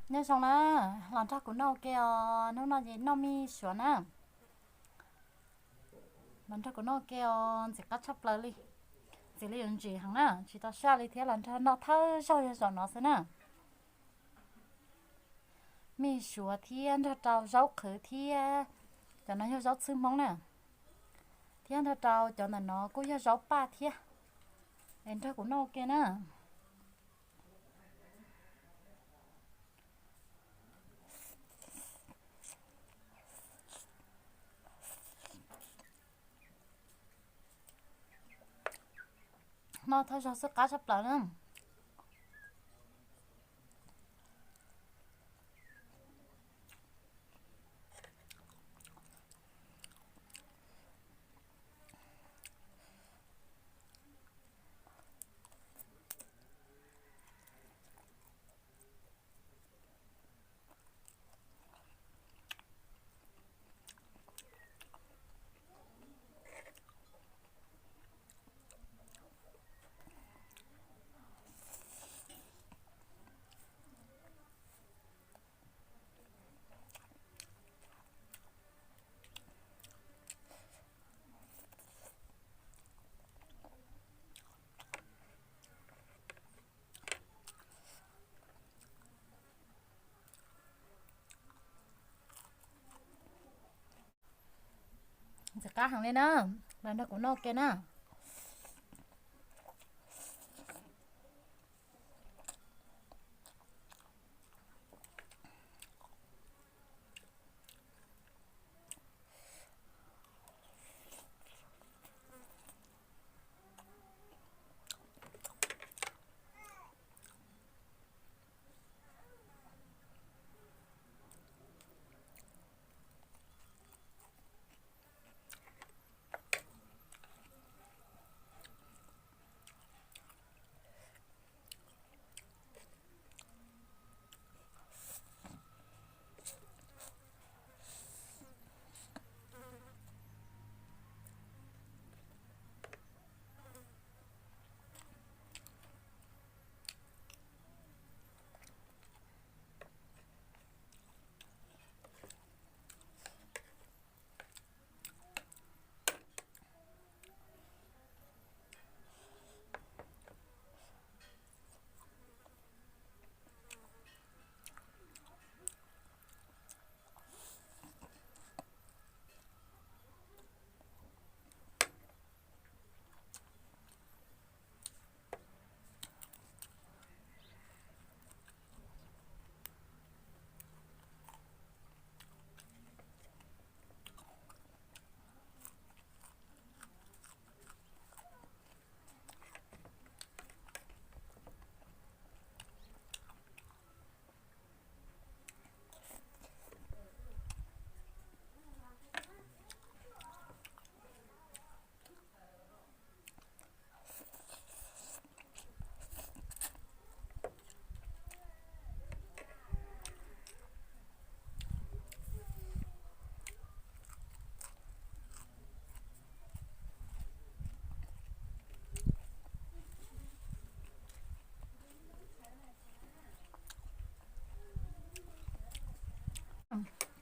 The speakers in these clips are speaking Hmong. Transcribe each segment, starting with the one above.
Nyob zoo na, los nrog kuv noj ua ke os, hnub no ces noj mij suav na. Los nrog kuv noj ua ke os, ntxim qab tshaj plaws li. Ntxim li yuav ntsim heev na, tsis tau saj li thiab, los nrog noj thawj zaug yog zaum no xwb na. Mij suav thiab nrog rau zaub qhwv thiab, cov no yog zaub txhwb Hmoob na, thiab nrog rau cov ntawm no kuj yog zaub paj thiab. Es nrog kuv noj ua ke na. Noj thawj zaug xwb qab tshaj plaws na. Ntxim qab heev li na, los nrog kuv noj ua ke na.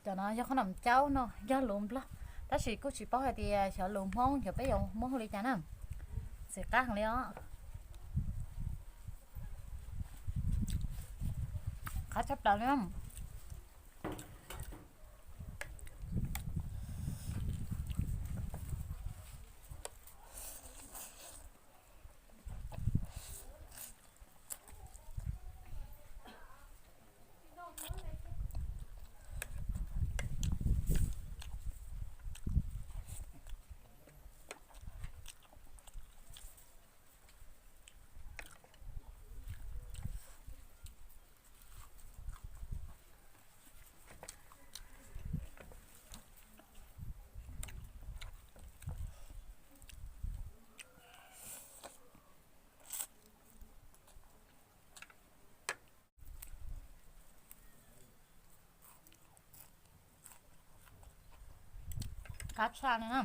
Cov no yog qhob noom caub no, yog lus Nplog, tab sis kuj tsis paub hais tias xyov lus Hmoob xyov peb yuav muab hu li cas na. Ntxim qab heev li os. Qab tshaj plaws li. Qab tshaj li na.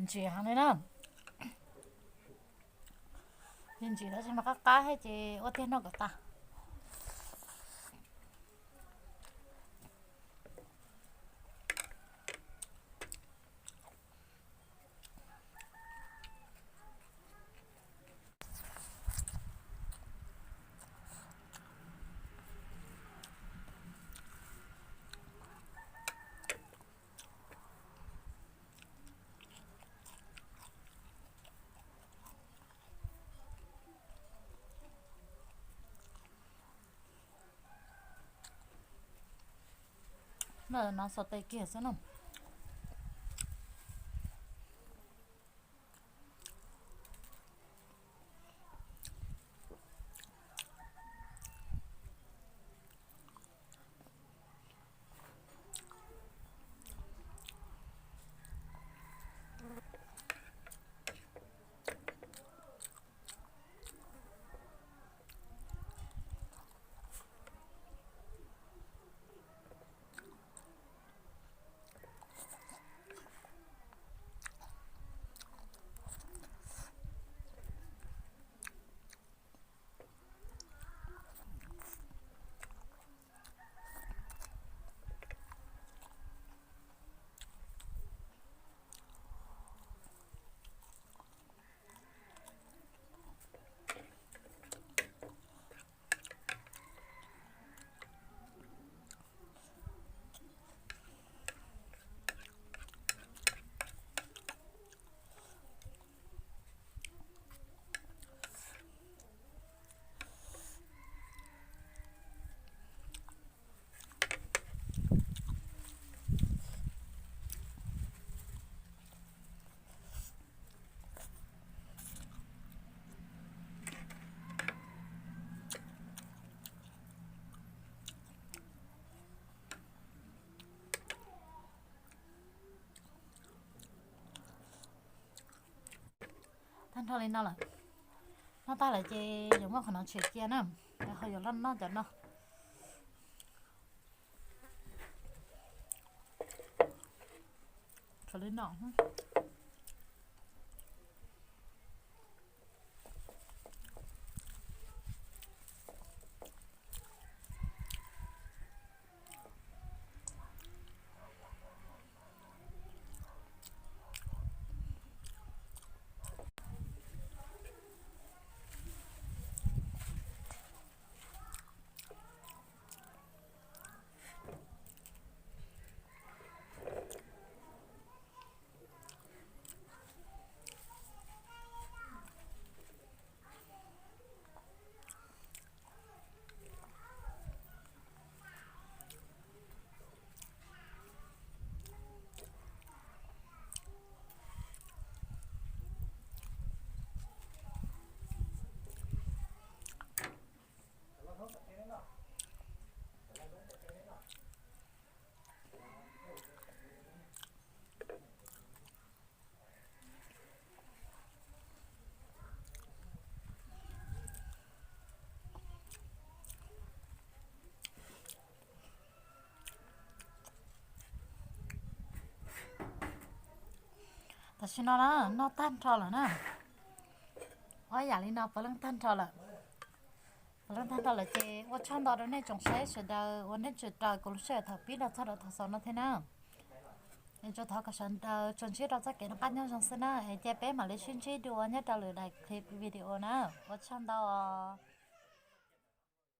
Ntsim heev li na. Ntsim tab sis mas qab qab thiab ces ua tiag noj kom tas. Noj no xaus tes kiag xwb no. Tag nrho li no lawm. Noj tag lawm ces yuav muab qhov no tshem cia na, ho yuav noj cov no. Li no. Tam sim no na, noj tag nrho lawm na. Ob yam li no puav leej tag nrho lawm. Puav leej tag nrho lawm ces ua tsaug ntau rau nej tsoom saib sawv daws uas nej tseem raws kuv lub sij hawm thaum pib los txog rau thaum xaus no thiab na. Es tsuas thov kom sawv daws tsuas ntsib rau txoj kev noj qab nyob zoo xwb na, es cia peb mam li sib ntsib dua nyob rau lwm daim clip video na. Ua tsaug ntau os.